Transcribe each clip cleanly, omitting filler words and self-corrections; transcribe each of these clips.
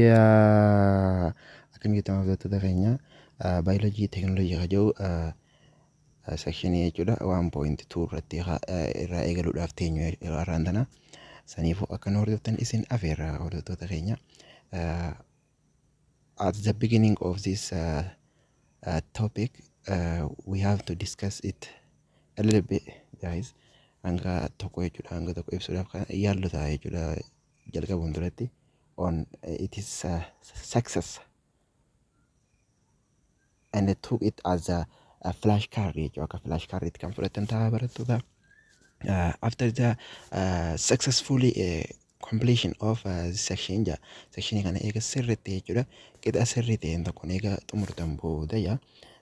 Yooyyaa! Akkam jirtan hordoftoota keenya? Baayoloojii teekinooloojii kan jedhu sekshinii jechuudha 1.2 irratti irraa eegaluudhaaf teenyu har'aan tana. Saniifuu akka nu hordoftan isin afeerra, hordoftoota keenya. At the beginning of this topic, we have to discuss it a little bit, guys. Hanga tokko jechuudha, hanga tokko ibsuudhaaf kan yaallu ta'a jechuudha jalqabuun duratti on it is success and I took it as a flash card jechuudha. Akka flash card itti kan fudhatan ta'a, barattoota. After the successfully completion of this section ja, section kana eega sirriitti jechuudha, qixa sirrii ta'een tokkoon eega xumurtan booda ja,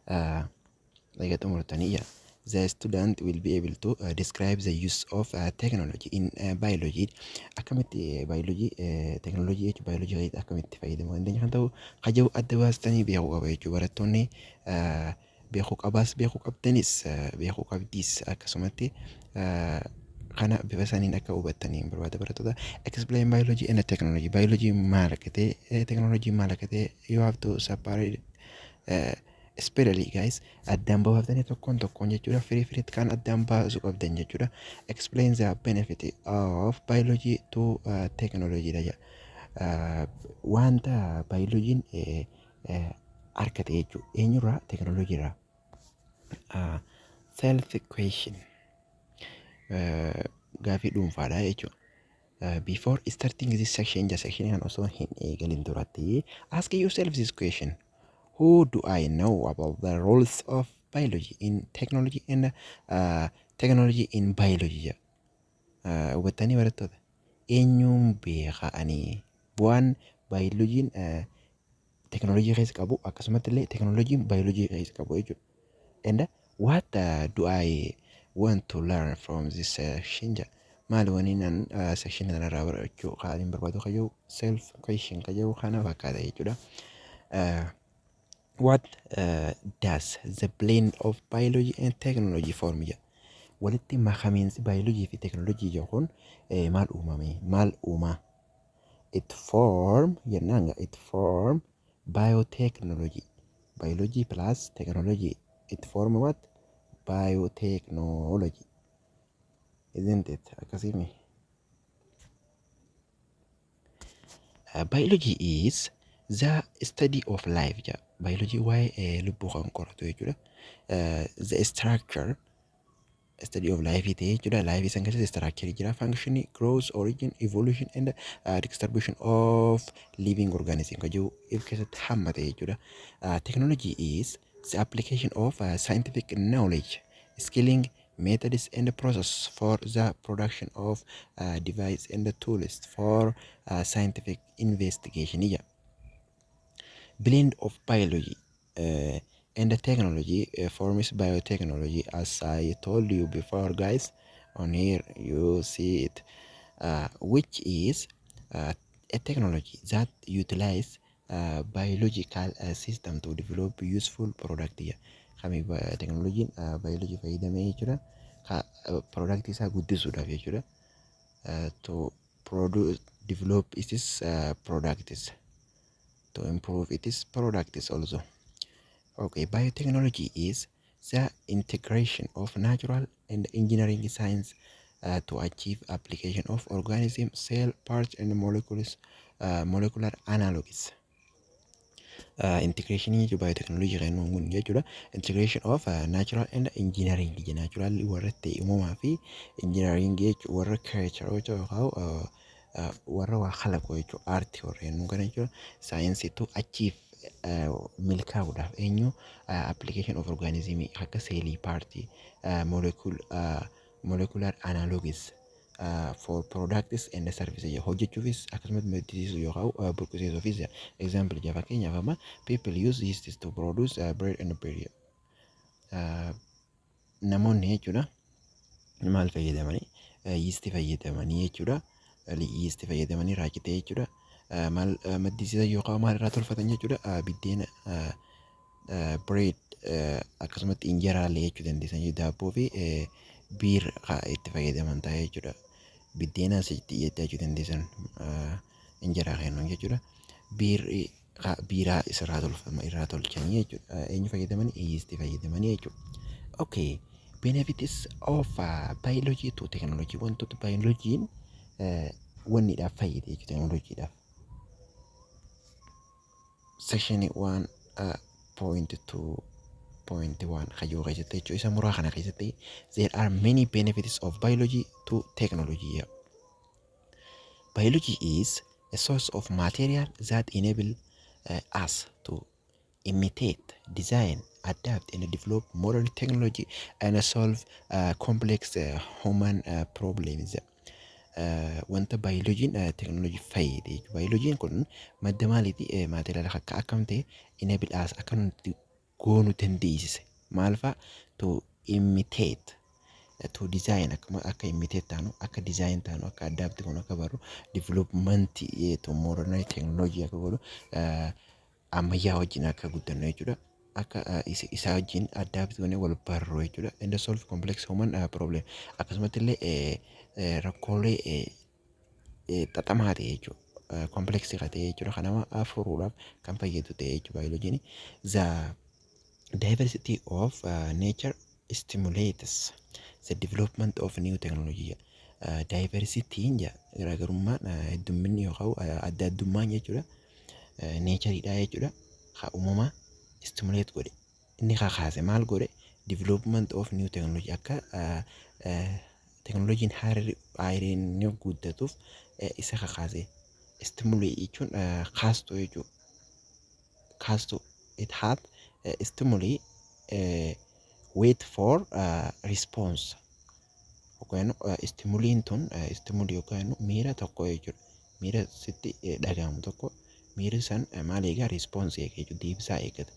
eega xumurtanii ja, the student will be able to describe the use of technology in biology. Akkamitti biology technology jechuun biology keessatti akkamitti fayyadamuu dandeenya kan ta'u kajabu adda baastanii beekuu qaba jechuudha barattoonni. Beekuu qabaas, beekuu qabdanis, beekuu qabdiis. Akkasumatti kana bifa saniin akka hubattanii barbaada, barattoota. Explain biology and technology. Biology maal akka ta'e, technology maal akka ta'e, you have to separate especially, guys. Addaan baaftanii tokkoon tokkoon jechuudha, firii firiitti kan addaan baasuu qabdan jechuudha. Explain the benefit of biology to technology dha. Wanta biologiin argate jechuudha eenyurraa? Technology irraa. Self question, gaafii dhuunfaadha jechuudha. Before starting this section, ja, section kan osoo hin eegalin duratti, ask yourself this question: Who do I know about the roles of biology in technology and technology in biology? Jedha. Hubattanii, barattoota? Eenyuun beeka ani bu'aan baayoloojiin teekinooloojii keessa qabu, akkasumatti illee teekinooloojiin baayoloojii keessa qabu jechuudha? And what do I want to learn from this section jedha. Maali wani nan section kanarraa barachuu kan barbaadu kayyuu, self question kayyuu kana fakkaata jechuudha. What does the blend of biology and technology form jedha. Walitti makamiinsi baayoloojii fi teekinooloojii jedhu kun maal uumame? Maal uumaa? It form jennaan, it form biotechnology. Biology plus technology. It form what? Biotechnology. Isn't it? Akkasii. Biology is the study of life jedha. Biology waa'ee lubbuu kan qoratu jechuudha. The structure, study of life ta'e jechuudha. Life san keessatti structure jira. Function, growth, origin, evolution and distribution of living organism kan jiru if keessatti hammate jechuudha. Technology is the application of scientific knowledge, skilling, methods and process for the production of device and tools for scientific investigation jedha. Blend of biology and the technology forms biotechnology, as I told you before, guys. On here you see it, which is a technology that utilize biological system to develop useful product jedha. Kami teknooloojiin biology fayyadamee jechuudha, ka product isaa guddisuudhaaf jechuudha, to produce, develop its products, to improve its products also. Okay, biotechnology is the integration of natural and engineering science to achieve application of organism, cell parts and molecules, molecular analogues. Integration jechuun biotechnology kan inni kun jechuudha. Integration of natural and engineering, natural warra ta'e uumamaa fi engineering jechuun warra creature yookaan warra waa kalaqu jechuudha. Aartii warra jennu kana jechuudha. Saayinsii to achieve, milkaa'uudhaaf eenyu, application of organism akka seelii paartii, molecular analogues for products and services hojjechuufis, akkasumas maddisiisuu yookaan burqisiisuufis. Example jaa, fakkeenyaaf amma people use yeast to produce bread and beer. Namoonni jechuudha maal fayyadamanii? Yeast fayyadamanii jechuudha. Yeast fayyadamanii raacitee jechuudha. Maal maddisiisan yookaan maal irraa tolfatan jechuudha? Biddeena, bread, akkasumatti injeeraallee jechuu dandeessan, daabboo fi Beer itti fayyadaman ta'a jechuudha. Biddeenas itti jechuu dandeessan, injeraa kennuun jechuudha. Beerri biiraa isarraa tolfama, irraa tolchanii jechuudha. Eenyu fayyadamanii? Yeastii fayyadamanii jechuudha. Okay. Benefits of biology to technology, wantoota biologiin wanniidhaaf fayyade jechuudha, teknooloojiidhaaf. Section 1.2.1 kayyoo keessatti jechuudha. Isa muraa kana keessatti there are many benefits of biology to technology. Biology is a source of material that enable us to imitate, design, adapt, and develop modern technology and solve complex human problems. Wanta baayoloojiin teknooloojii fayyade jechuudha. Baayoloojiin kun madda maaliiti? Material akka akkam ta'e enable us, akka nuti goonu dandeessise. Maal fa'a? To imitate, to design, akka imitate taanu, akka design taanu, akka adapt goonu, akka barru, development to modern technology akka godhu, ammayyaa wajjin akka guddannu jechuudha. Akka isaa wajjin adapt goonee wal barru jechuudha. And solve complex human problem, akkasumatti illee rakkoolee xaxamaa ta'e jechuudha. Complexii ta'e jechuudha. Kan nama furuudhaaf kan fayyadu ta'e jechuudha baayoloojiin. The diversity of nature stimulates the development of new technology. Diversityn garaagarummaan, heddumminni yookaan adda addummaan jechuudha. Natureiidha jechuudha. Haa uumamaa stimulate godhe. Inni kakaase maal godhe? Development of new technology, akka teknooloojiin haaraan guddatuuf isa kakaase. Stimulate jechuun kaastuu jechuudha. Kaastuu it had stimuli wait for response yookaan stimuliin tun stimuli yookaan miira tokko jechuudha. Miira sitti dhagahamu tokko, miirri san maal eegaa? Response eega jechuudha. Deebisaa eeggata.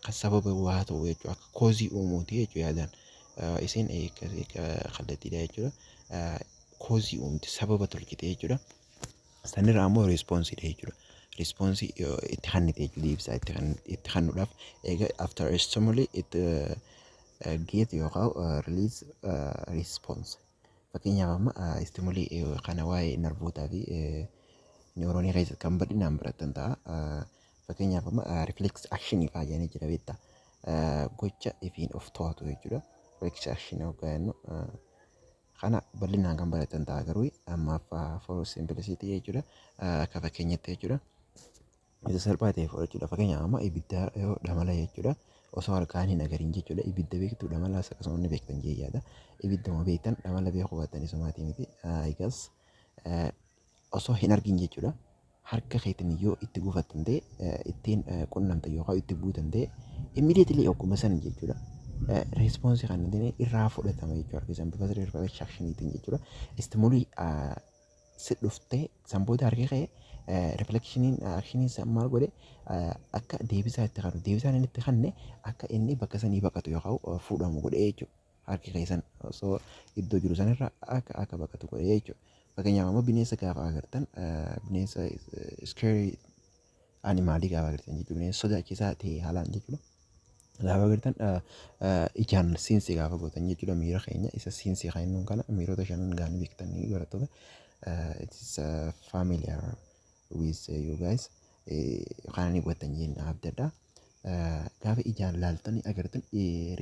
Kan sababa waa ta'u jechuudha. Akka causeii uumuuti jechuudha yaadaan. Isin kallattiidha jechuudha. Causeii uumti, sababa tolchite jechuudha. Sanirraa ammoo responseiidha jechuudha. Responseii itti kennite jechuudha. Deebisaa itti kennuudhaaf egaa after stimuli it get yookaan release response. Fakkeenyaaf amma stimuli kana waa'ee narvootaa fi neuronii keessatti kan bal'inaan baratan ta'a. Fakkeenyaaf amma reflex action fa'aa jedhanii jira, beektaa. Gocha ifiin of to'atu jechuudha. Reflex action yookaan jennu kana bal'inaan kan baratan ta'a, garuu ammaaf for simplicity jechuudha. Akka fakkeenyatti jechuudha. Isa salphaa ta'e fudhachuudha. Fakkeenyaaf amma ibidda yoo dhamala jechuudha. Osoo harkaan hin agariin jechuudha. Ibidda beektu, dhamalaas akkasuma ni beektan jee yaada. Ibidduma beektan, dhamala beekuu baattan isumaatii miti. Egas osoo hin argin jechuudha. Harka keetiin yoo itti gufattan ta'e, ittiin qunnamtan yookaan itti buutan ta'e, immediately ogguma san jechuudha. Responseii kan ta'e irraa fudhatama jechuudha. Harki san bifa reflex actioniitiin jechuudha. Stimuli si dhuftee san booda harki kee reflectioniin actioniin san maal godhe? Akka deebisaa itti kennu, deebisaan inni itti kenne akka inni bakka sanii baqatu yookaan fuudhamu godhe jechuudha. Harki keessan osoo iddoo jiru sanirra akka baqatu godhe jechuudha. Fakkeenyaaf ammoo bineensa gaafa agartan, bineensa scary animalii gaafa agartan jechuudha. Bineensa sodaachisaa ta'e haalaan jechuudha. Gaafa agartan, ijaan sense gaafa gootan jechuudha, miira keenya isa sense kan inni kana miirota shanan gaanii beektanii barattoota. It is familiar with you guys. Kana ni hubattan jeen abdadha. Gaafa ijaan laaltanii agartan,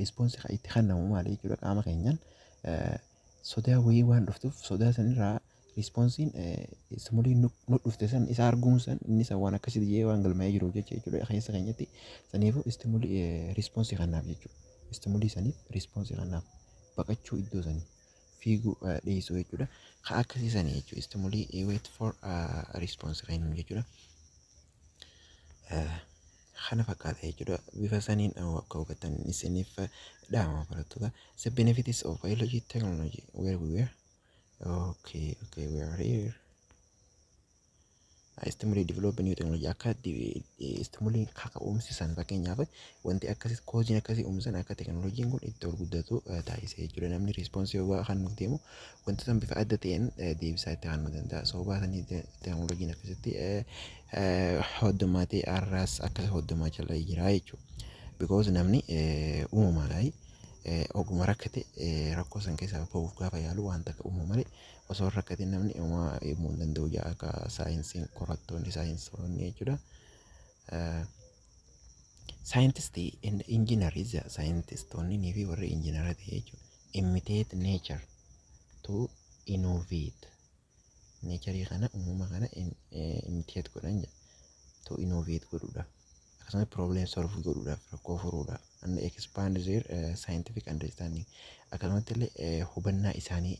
responseii kan itti kennamu maali jechuudha? Qaama keenyaan sodaa wayii waan dhuftuuf, sodaa sanirraa responseiin stimulii nu dhufte san isa arguun san inni san waan akkasii jee waan galmaa'ee jiru jecha jechuudha keessa keenyatti. Saniifuu stimuli responseii kennaaf jechuudha. Stimulii saniif responseii kennaaf, baqachuu, iddoo sanii fiiguu, dhiisuu jechuudha. Kan akkasii sanii jechuudha. Stimuli wait for response kennu jechuudha. Kana fakkaata jechuudha. Bifa saniin akka hubattan isiniif dhaama, barattoota. The benefits of biology technology, where we were. Okay, we are here. Stimuli develop new technology, akka stimuli kaka'umsisan, fakkeenyaaf wanti akkasii causeiin akkasii uumsan akka teknooloojiin kun itti ol guddatu taasise jechuudha. Namni responseii yoo kan nuuf deemu wanta san bifa adda ta'een deebisaa itti kennuu danda'a. Sababa sanii teknooloojiin akkasitti hoddomaatee har'aas akkas hoddomaa jala jira jechuudha. Because namni uumamaadha. Oguma rakkate rakkoo san keessaa bahuuf gaafa yaalu waan takka uumu malee osoo hin rakkatin namni uumaa himuu hin danda'u jedha akka saayinsiin qorattoonni saayinsoonni jechuudha. Scientists and engineers, scientistoonni fi warri engineer ta'e jechuudha. Imitate nature to innovate. Nature kana, uumama kana imitate godhan jedha. To innovate godhuudhaaf. Akkasumas problem solve godhuudhaaf, rakkoo furuudhaaf, and expand their scientific understanding, akkasumatti illee hubannaa isaanii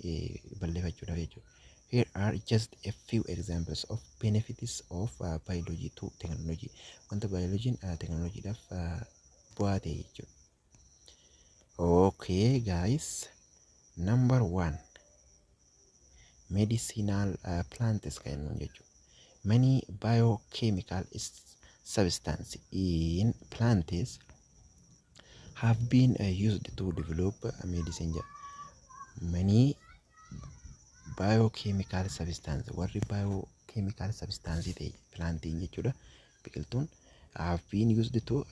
bal'ifachuudhaaf jechuudha. Here are just a few examples of benefits of biology to technology. Wanta biologiin teknooloojiidhaaf bu'aa ta'e jechuudha. Okay guys, number one, medicinal plants kan jennuun jechuudha. Many biochemical substance in plants have been used to develop medicine jedha. Many biochemical substance, warri biochemical substance ta'e plantiin jechuudha, biqiltuun, have been used to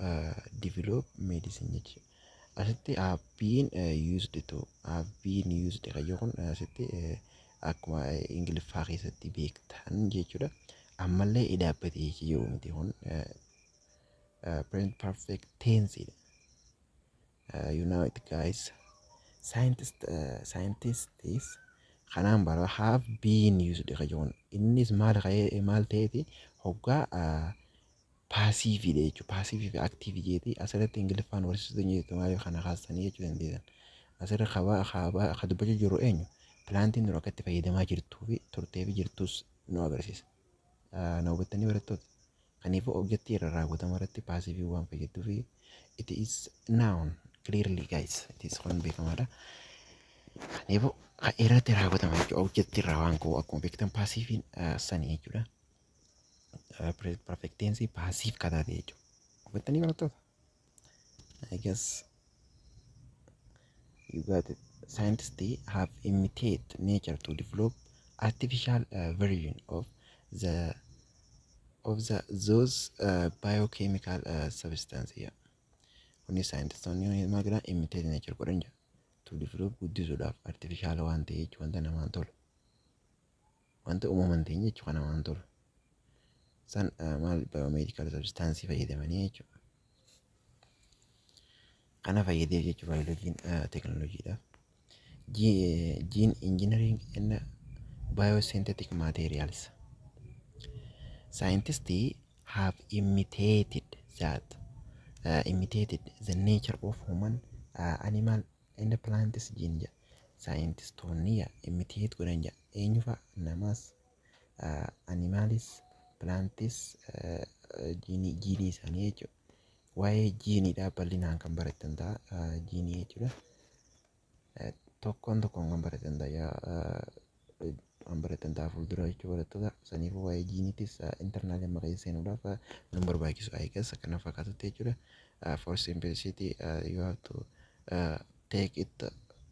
develop medicine jechuudha. Asitti have been used to, have been used kan kun asitti akkuma Ingiliffaa keessatti beektan jechuudha. Ammallee dhaabbatee jiru miti, kun present perfect tense dha. You know it, guys. Scientists kanaan bara have been used kan jedhuun innis maal maal ta'eeti hoggaa passiveiidha jechuudha. Passive fi active jeeti asirratti Ingiliffaan barsiistuu jettu maaliif kana kaasanii jechuu dandeessan. Asirra kabaa ka dubbachuu jiru eenyu? Plantiin nu akka itti fayyadamaa jirtuu fi turtee fi jirtus nu agarsiisa. Na hubattanii, barattoota? Kanaafuu objectii irra raawwatama irratti passive waan fayyaduu fi it is known clearly, guys. It is kun beekamaadha. Kanaafuu kan irratti raawwatama jechuudha. Objectii irraa waan ka'u akkuma beektan passiveiin sanii jechuudha. Perfect tense passive kataate jechuudha. Hubattanii, barattoota? I guess you got it. Scientists have imitated nature to develop artificial version of the those biochemical substance yeah. Kunis saayintistoonni maal godhan? Imitate nature godhan jira. To develop, guddisuudhaaf, artificial waan ta'e jechuudha, wanta namaan tolu. Wanta uumaman ta'e jechuudha, kan namaan tolu. San maal biomedical substance fayyadamanii jechuudha. Kana fayyadee jechuudha baayoloojiin teekinooloojiidhaaf. Gene engineering and biosynthetic materials. Scientists have imitated the nature of human, animal and plants gene jedha. Saayintistoonni imitate godhan jedha. Eenyu fa'a? Namas, animalis, plantis, jiinii isaanii jechuudha. Waa'ee jiiniidhaa bal'inaan kan barattan ta'a. Jiinii jechuudha. Tokkoon tokkoon kan baratan ta'a. Kan baratan ta'a fuuldura jechuudha, barattoota. Saniifuu waa'ee jiiniitis internal amma keessa seenuudhaaf nu barbaachisu. I guess kana fakkaatutti jechuudha. For simplicity, you have to take it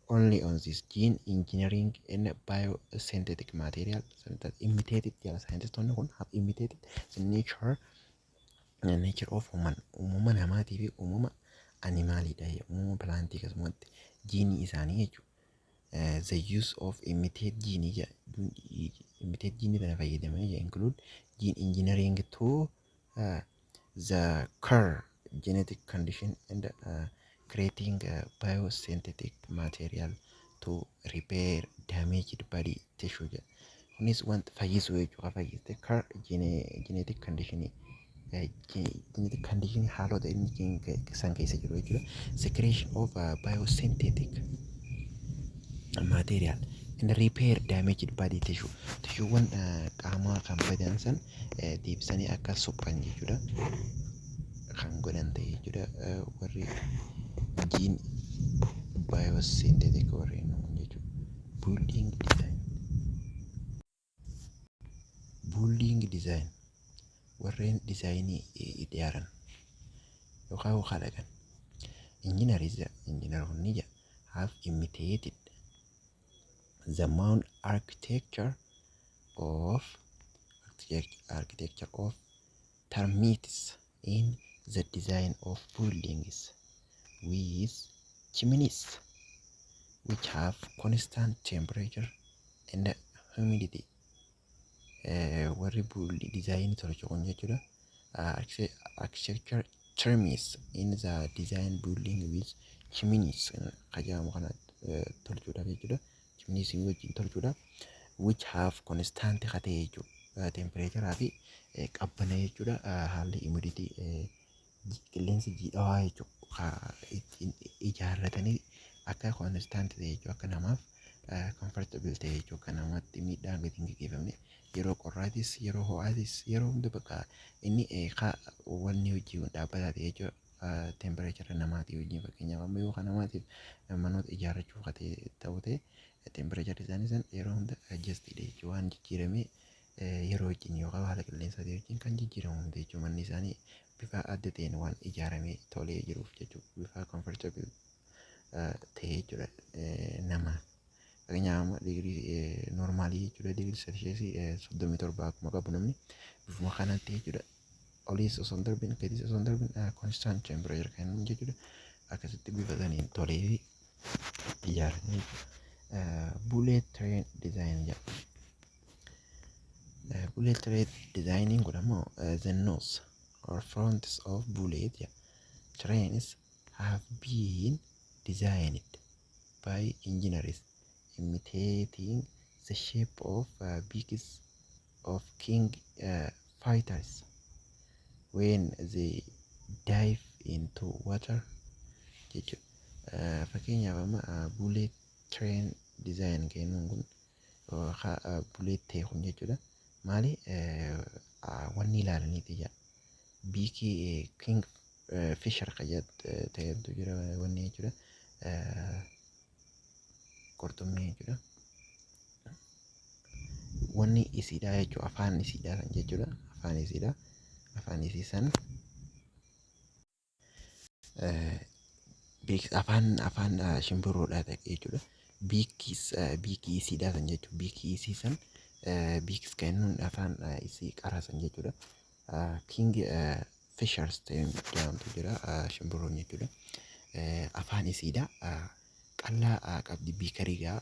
only on this gene engineering and biosynthetic material that imitated jedha. Saayintistoonni kun have imitated the nature of human, uumama namaatii fi uumama animaliidha, uumama plantii akkasumatti jiinii isaanii jechuudha. The use of imitate gene jedha, imitate gene kana fayyadamanii jedha, include gene engineering to the cure genetic condition and creating biosynthetic material to repair damaged body tissue jedha. Kunis wanta fayyisuu jechuudha. Fayyiste cure genetic condition, genetic condition haalota inni san keessa jiru jechuudha. Secretion of biosynthetic material and repair damaged body tissue. Tissuewwan qaamaa kan badan san deebisanii akka suphan jechuudha. Kan godhan ta'e jechuudha. Warri gene biosynthetic warreen jechuudha. Building design. Building design, warreen designii ijaaran yookaan kalaqan. Engineers, engineeroonni have imitated the mound architecture of termites in the design of buildings with Chimneys which have constant temperature and humidity. Warri design tolchu kun jechuudha. Architecture terms in the design building with chimneys kan jedhamu kana tolchuudhaaf jechuudha. Chimneys wajjin tolchuudhaaf which have constant ka ta'e jechuudha. Temperature fi qabbana jechuudha. Haalli humidity, qilleensi jiidhawaa jechuudha. Ittiin ijaarratanii akka constant ta'e jechuudha. Akka namaaf comfortable ta'e jechuudha. Akka namatti miidhaan gadi hin gaggeeffamne, yeroo qorraatis, yeroo ho'aatis, yeroo hunda bakka inni wanni hojii dhaabbataa ta'e jechuudha. Temperature namaatii wajjin, fakkeenyaaf amma yoo kan namaatiif manoota ijaarrachuuf ta'u ta'e, temperature isaanii san yeroo hunda adjustidha jechuudha. Waan jijjiiramee yeroo wajjin yookaan haala qilleensaatii wajjin kan jijjiiramu miti jechuudha. Manni isaanii bifa adda ta'een waan ijaaramee tolee jiruuf jechuudha. Bifa comfortable ta'e jechuudha namaaf. Fakkeenyaaf amma digirii normalii jechuudha, digirii Celsiusii 37 akkuma qabu namni bifuma kanatti jechuudha. Oliis osoo hin darbin, gadis osoo hin darbin, constant temperature kan inni jechuudha. Akkasitti bifa saniin tolee ijaarame jechuudha. Bullet train design jedha. Bullet train designing kun ammoo the nose or fronts of bullet trains have been designed by engineers imitating the shape of beaks of king fishers when they dive into water jechuudha. Fakkeenyaaf amma bullet train design kennuun kun, bullet ta'e kun jechuudha. Maali wanni ilaalaniiti jedha. Beakii king fisher kan ta'etu jira wanni jechuudha. Qurxummii jechuudha. Wanni isiidha jechuudha. Afaan isiidha kan jechuudha. Afaan isiidha. Afaan isii san afaan shimbirroodha jechuudha. Beakis, beakii isiidha san jechuudha. Beakii isii san, beaks kennuun afaan isii qara san jechuudha. King fishers jedhamtu jira shimbirroon jechuudha. Afaan isiidha. Qallaa qabdi beakerii gaa.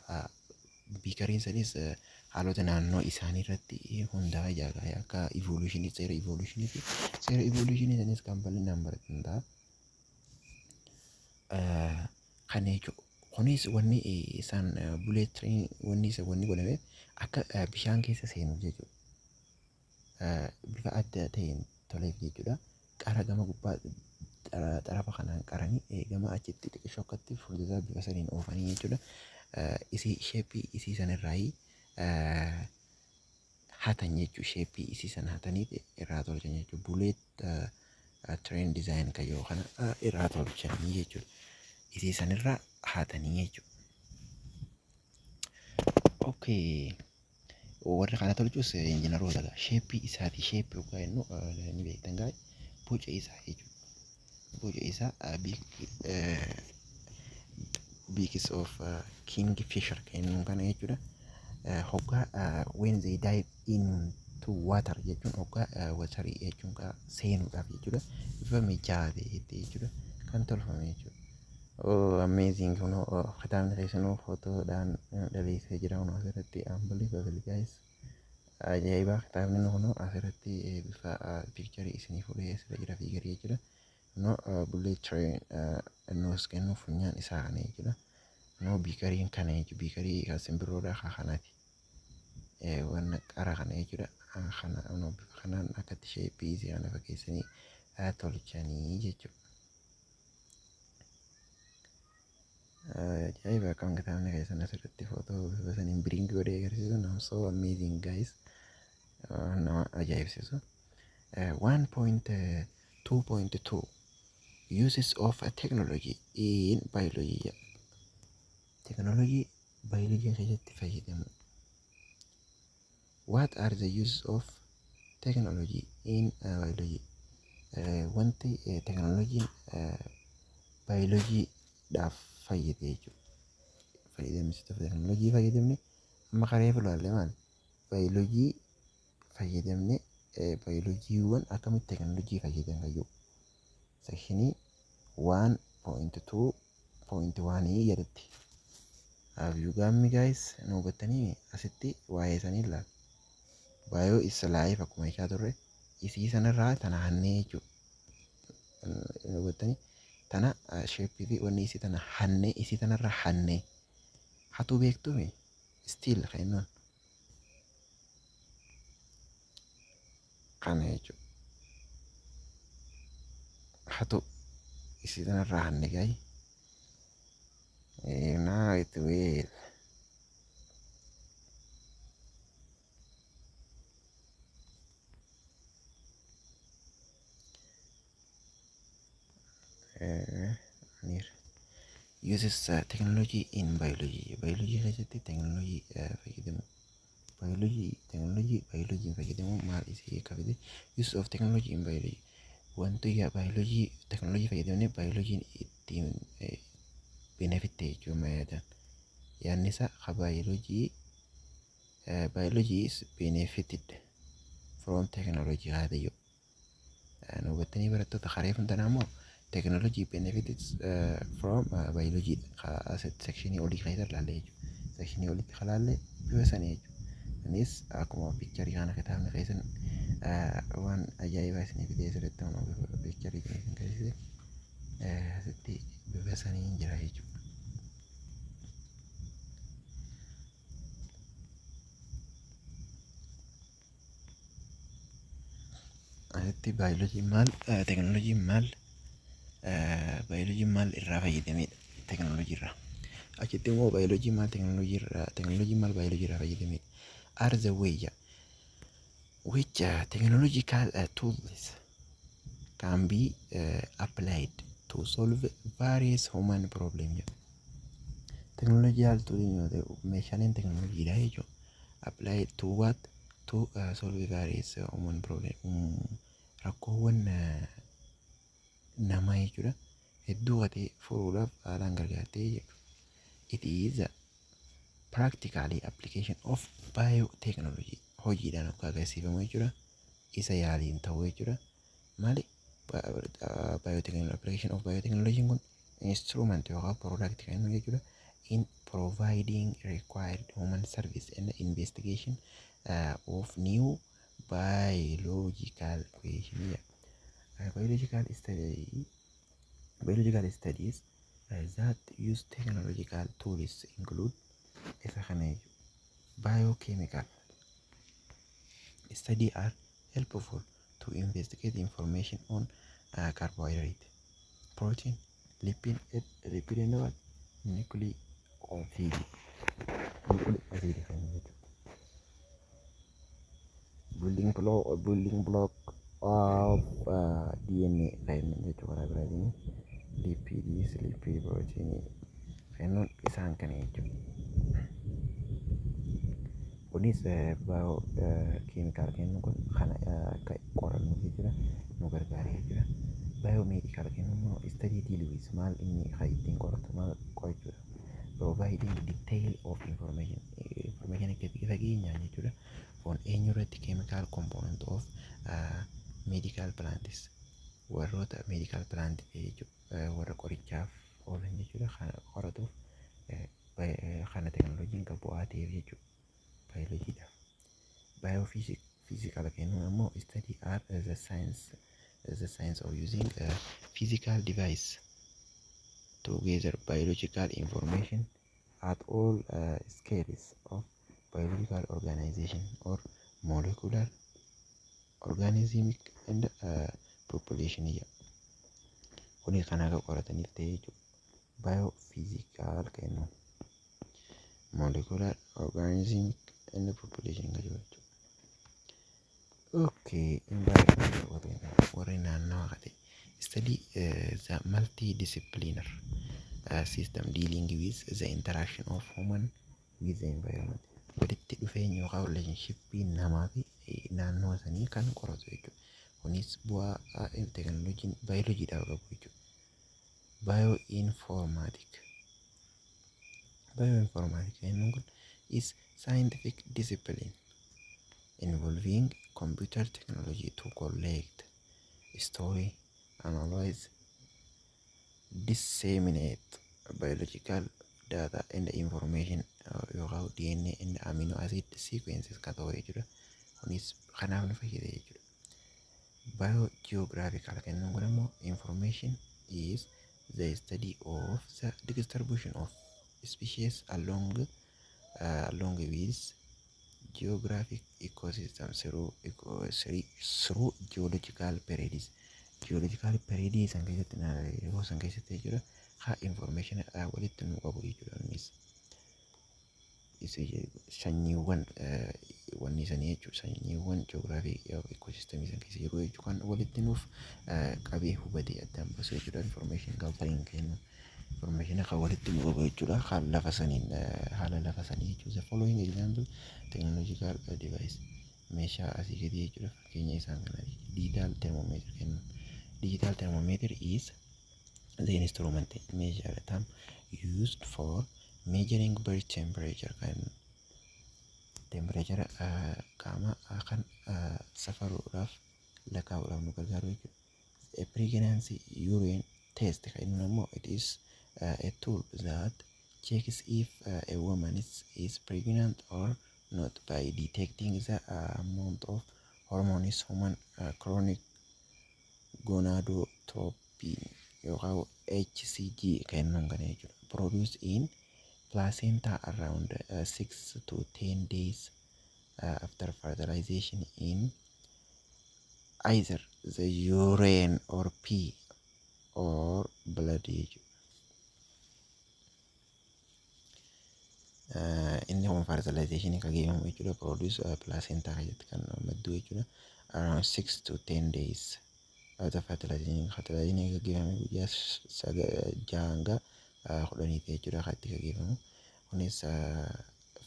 Beakeriin sanis haalota naannoo isaanii irratti hundaa'ee jira. Akka evolutionii, seera evolutioniiti. Seera evolutionii sanis kan bal'inaan baratan ta'a. Kana jechuudha. Kunis wanni isaan bullet train wanni isa wanni godhame akka bishaan keessa seenuuf jechuudha. Bifa adda ta'een toleef jechuudha. Qara gama gubbaa xarafa kanaan qaranii gama achitti xiqqishoo akkatti fuulduraa bifa saniin oofanii jechuudha. Isii shapeii isii sanirraayi hatan jechuudha. Shapeii isii sana hatanii irraa tolchan jechuudha. Bullet train design kan yoo kana irraa tolchanii jechuudha. Isii sanirraa hatanii jechuudha. Okay. Warri kana tolchus injiinaroota. Shapeii isaati. Shapeii yookaan jennu ni beektan gaa, boca isaa jechuudha. Boca isaa beaks of king fisher kennuun kana jechuudha. Hoggaa when they dive into water jechuun hoggaa waterii jechuun seenuudhaaf jechuudha. Bifa mijaa'aa ta'etti jechuudha kan tolfame jechuudha. Oh, amazing! Kunoo kitaabni keessanuu footoodhaan dhaleessee jira kunoo asirratti. Unbelievable, guys! Ajaa'iba! Kitaabni kunoo asirratti bifa pictureii isinii fuudhee asirra jira, figureii jechuudha. Kunoo bullet train nose kennu funyaan isaa kana jechuudha. Kunoo beakeriin kana jechuudha. Beakerii kan simbirroodhaa kan kanaati. Wanna qara kana jechuudha. Kana kunoo bifa kanaan akkatti shapeii isii kana fakkeessanii tolchanii jechuudha. Ajaa'iba! Akkam kitaabni keessan asirratti footoo bifa saniin bring godhee agarsiisu. Nam so amazing, guys, nama ajaa'ibsiisu. 1.2.2 Uses of technology in biology. Teknoolojii biology keessatti fayyadamu. What are the uses of technology in biology? Wanti teknooloojiin biologyidhaaf fayyade jechuudha. Fayyadamsiisa teknoolojii fayyadamne amma karee ilaalle maal biology fayyadamne, biologyiiwwan akkamitti teknoolojii fayyadan fayyadu. Sectionii 1.2. 5.1 jalatti. Have you got me, guys? Nu hubattanii? Asitti waa'ee sanii ilaala. Bio is life akkuma jechaa turre, isii sanarraa tana hannee jechuudha. Nu hubattanii? Tana shape fi wanni isii tana hannee, isii tanarraa hannee hatuu beektuumi, steal kan jennuun kana jechuudha. Hatu isii tanarraa hanne gahi. Now it will. Near uses technology in biology. Biology keessatti technology fayyadamu. Biology, technology biology fayyadamu maal isii akka fide, use of technology in biology. Wanti yaa biology technology fayyadamne biology ittiin benefit ta'e jechuudha yaadaan. Yaadni isaa ka biology, biology is benefited from technology haa ta'u. Nu hubattanii, barattoota? Karee funtanaa immoo technology benefits from biology asitti sectionii olii keessa ilaalle jechuudha. Sectionii olitti kalaalle bifa sanii jechuudha. Innis akkuma pictureii kana kitaabni keessan waan ajaa'ibaa isinii fidee asirratti bifa pictureii isin agarsiise, asitti bifa saniin jira jechuudha. Asitti baayoloojiin maal, teekinooloojiin maal, baayoloojiin maal irraa fayyadamedha teekinooloojii irraa. Achitti immoo baayoloojiin maal teekinooloojii irraa, teekinooloojiin maal baayoloojii irraa fayyadamedha. Are the way which technological tools can be applied to solve various human problem jedha. Technological tool yoo ta'u, meeshaaleen teekinooloojiidha jechuudha. Applied to what? To solve various human problem. Rakkoowwan namaa jechuudha. Hedduu katee furuudhaaf haalaan gargaartee jechuudha. It is a practically application of biotechnology. Hojiidhaan akka agarsiifamu jechuudha. Isa yaaliin ta'u jechuudha. Maali? Biotechnology, application of biotechnology kun instrument yookaan product kan inni jechuudha. In providing required human service and investigation of new biological question. Yeah. Biological study, biological studies that use technological tools include isa kana jechuudha. Biochemical study are helpful to investigate information on carbohydrate, protein, lipid, lipid and what? Nucleic acid. Nucleic acid kan jechuudha. Building block of DNA kan jechuudha karaa biraatiin. Lipids, lipid, protein kennuun isaan kana jechuudha. Kunis biochemical kennuun kun kana akka qorannu jechuudha, nu gargaaree jechuudha. Biomedical kennuun immoo study deal with maal, inni kan ittiin qoratu maal qorachuudha. Providing detail of information, information gadi fageenyaan jechuudha. On eenyu irratti? Chemical component of medical plants, warroota medical plant jechuudha, warra qorichaaf oolan jechuudha, kana qoratuuf kana teknooloojiin kan bu'aa ta'eef jechuudha baayoloojiidhaaf. Biophysical kennuun ammoo study are the science of using a physical device to gather biological information at all scales of biological organization or molecular, organismic and population jedha. Kuni kan akka qorataniif ta'e jechuudha. Biophysical kennuun molecular, organismic and population kan jedhu jechuudha. Okay, environment, warri naannawa kate study the multidisciplinary system dealing with the interaction of human with the environment. Walitti dhufeenya yookaan relationshipii namaa fi naannoo sanii kan qoratu jechuudha. Kunis bu'aa teekinooloojiin baayoloojiidhaaf qabu jechuudha. Bioinformatic. Bioinformatic jennuun kun is scientific discipline involving computer technology to collect, store, analyze, disseminate Biological data and information yookaan DNA and amino acid sequences kan ta'u jechuudha. Kunis kanaaf nu fayyada jechuudha. Biogeographical kennuun kun immoo information is the study of the distribution of species along with geographic ecosystem through geological periods. Geological period san keessatti, yeroo san keessatti jechuudha, haa information walitti nu qabu jechuudha. Innis sanyiiwwan wanni sanii jechuudha, sanyiiwwan ji'oogiraafii ecosystemii san keessa jiru jechuudha, kan walitti nuuf qabee hubatee addaan baasu jechuudha. Information gathering kennu, information kan walitti nu qabu jechuudha, kan lafa saniin, haala lafa sanii jechuudha. The following example technological device, meeshaa asii gadi jechuudha, fakkeenya isaan kana digital thermometer kennu. Digital thermometer is the instrument, measure term used for measuring body temperature, kan temperature qaama kan safaruudhaaf, lakkaa'uudhaaf nu gargaaru jechuudha. A pregnancy urine test kan inni immoo it is a tool that checks if a woman is pregnant or not by detecting the amount of hormones human chorionic gonadotropin yookaan HCG kennuun kana jechuudha. Produced in placenta around 6 to 10 days after fertilization in either the urine or pee or blood jechuudha. Inni kun fertilization kan geeffamu jechuudha. Produce placenta keessatti kan maddu jechuudha. Around 6 to 10 days after fertilization, fertilization gaggeeffame guyyaa 6 hanga 10 jechuudha kan itti gaggeeffamu. Kunis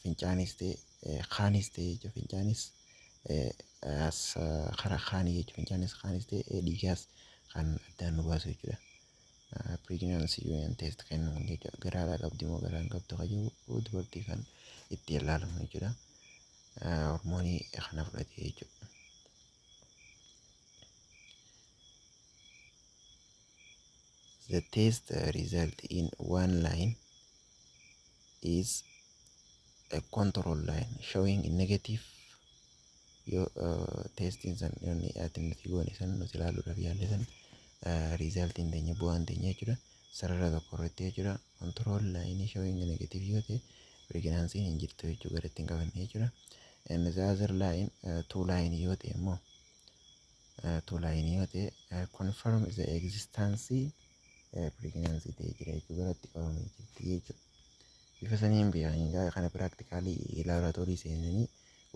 fincaanis ta'e kaanis ta'e jechuudha, fincaanis as karaa kaanii jechuudha, fincaanis kaanis ta'e dhiigaas kan addaan nu baasu jechuudha. Pregnancy urine test kennu jechuudha. Garaadhaa qabdi moo garaa hin qabdu kan jiru dubartii kan itti ilaalamu jechuudha. Hormoonii kana fudhatee jechuudha. The test result in one line is a control line showing negative, yoo testiin san yoonni ati nuti goone san nuti ilaaluudhaaf yaalle san resultiin teenya, bu'aan teenya jechuudha, sarara tokko irratti jechuudha. Control line showing negative yoo ta'e pregnancy hin jirtu jechuudha, gara ittiin qabanne jechuudha. And the other line, two line yoo ta'e immoo, two line yoo ta'e confirm the existence pregnancy ta'e jira jechuudha, gara itti qabamee jirti jechuudha. Bifa saniin beekan kana practically laaboraatoorii seenanii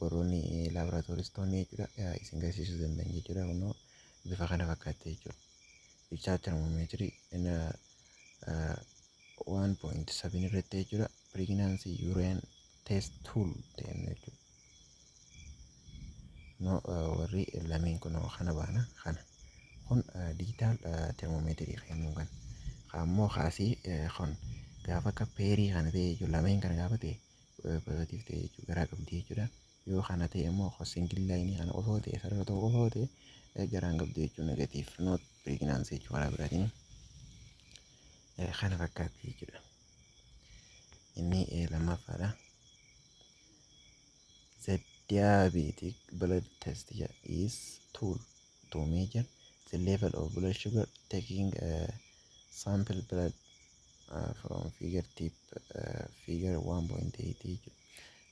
warroonni laaboraatooristoonni jechuudha isin garsiisuu danda'an jechuudha. Kunoo bifa kana fakkaatti jechuudha. Digital thermometerii inni 1.7 irratti jechuudha. Pregnancy urine test tool ta'e jechuudha. No, warri lameen kun kana baana kana. Kun digital thermometerii kennuun kan. Ammoo kaasii kun gaafa akka pairii kana ta'e jechuudha, lameen kana gaafa ta'e positive ta'e jechuudha, garaa qabdi jechuudha. Yoo kana ta'e immoo single lineii kana qofa ta'e, sarara tokko qofa ta'e, garaan qabdu jechuudha, negative, not pregnancy jechuudha karaa biraatiin. Kana fakkaatti jechuudha. Inni lammaffaadha. The diabetic blood test is tool to measure the level of blood sugar, taking a sample blood from finger tip, figure 1.8 jechuudha.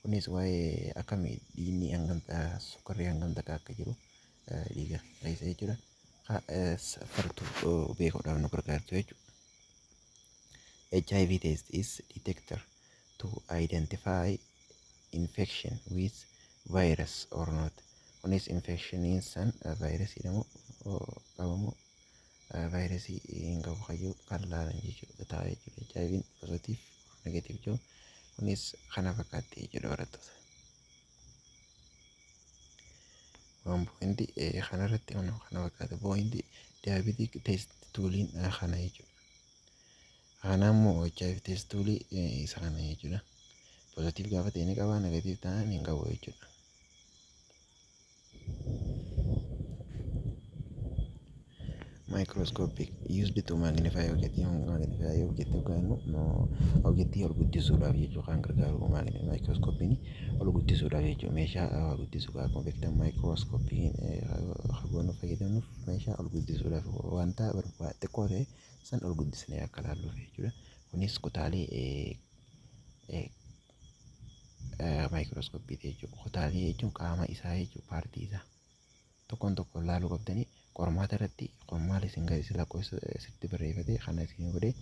Kunis waa'ee akkamii dhiigni hangam sukkarri hangam takka akka jiru dhiiga keessa jechuudha. Safartuu beekuudhaaf nu gargaartu jechuudha. HIV test is detector to identify infection with virus or not. Kunis infectioniin san vaayirasii jedhamu qabamu vaayirasii hin qabu kayyuu kan laalan jechuudha ta'a jechuudha. HIV'n positive or negative jiru kunis kana fakkaatti jechuudha barattoota. Waan pointi kanarratti kana fakkaata, pointi diabetic test tooliin kana jechuudha. Kana immoo HIV test toolii isa kana jechuudha. Positive gaafa ta'e ni qaba, negative ta'an hin qabu jechuudha. Microscopic used to magnify object, magnify object yookaan objectii ol guddisuudhaaf jechuu kan gargaaru. Microscopiin ol guddisuudhaaf jechuudha. Meeshaa guddisuu akkuma beektan microscopiin hagoon fayyadamnuuf meeshaa ol guddisuudhaaf, wanta xiqqoo ta'e san ol guddisnee akka ilaalluuf jechuudha. Kunis kutaalee maayikirooskooppii jechuudha. Kutaalee jechuun qaama isaa jechuudha, paartii isaa. Tokkoon tokkoon laaluu qabdanii. Qormaata irratti kun maal isin agarsiisa? Lakkoofsa sitti barreeffate kana isin godhee,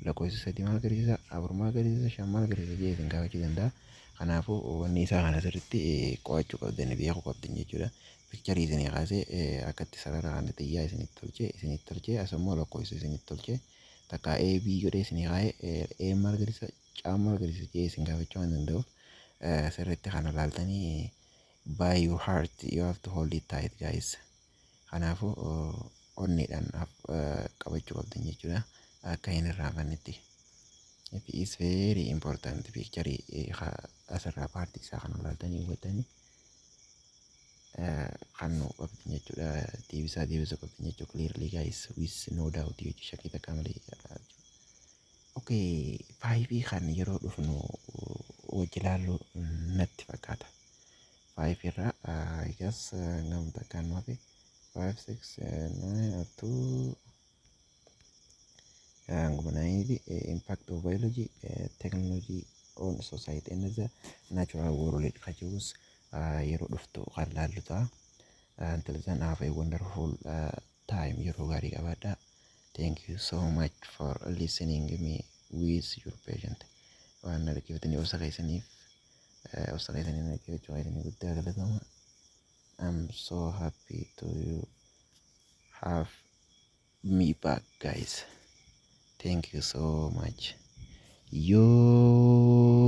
lakkoofsa sadii maal agarsiisa, afur maal agarsiisa, shan maal agarsiisa jedhee isin gaafachuu danda'a. Kanaafuu wanni isaa kana sirriitti qo'achuu qabdan, beekuu qabdan jechuudha. Picture isinii kaasee akkatti sarara kana xiyyaa isinitti tolchee, as immoo lakkoofsa isinitti tolchee, takka A B godhee isinii kaa'ee, A maal agarsiisa, C maal agarsiisa jedhee isin gaafachuu waan danda'uuf, sirriitti kana laaltanii, by your heart you have to hold it tight, guys. Kanaafuu onneedhaan qabachuu qabdan jechuudha, akka hin irraanfannetti. It is very important. Picture asirraa paartii isaa kana laaltanii hubattanii kan nu qabdan jechuudha. Deebisaa deebisuu qabdan jechuudha. Clearly, guys, with no doubt jechuudha, shakkii takka malee. Okay, five kan yeroo dhufnu wajji ilaallu natti fakkaata. Five irraa, I guess, gamta kan hafe five, six, nine up to hanguma nineiti. Impact of biology technology on society and the natural world kan jedhus yeroo dhuftu kan laallu ta'a. Until then, have a wonderful time. Yeroo gaarii qabaadhaa. Thank you so much for listening me with your patient. Waan na dhaggeeffatanii obsa keessanii na dhaggeeffachuu keessanii guddaa galatoomaa. I'm so happy to you have me back, guys. Thank you so much. Yoo.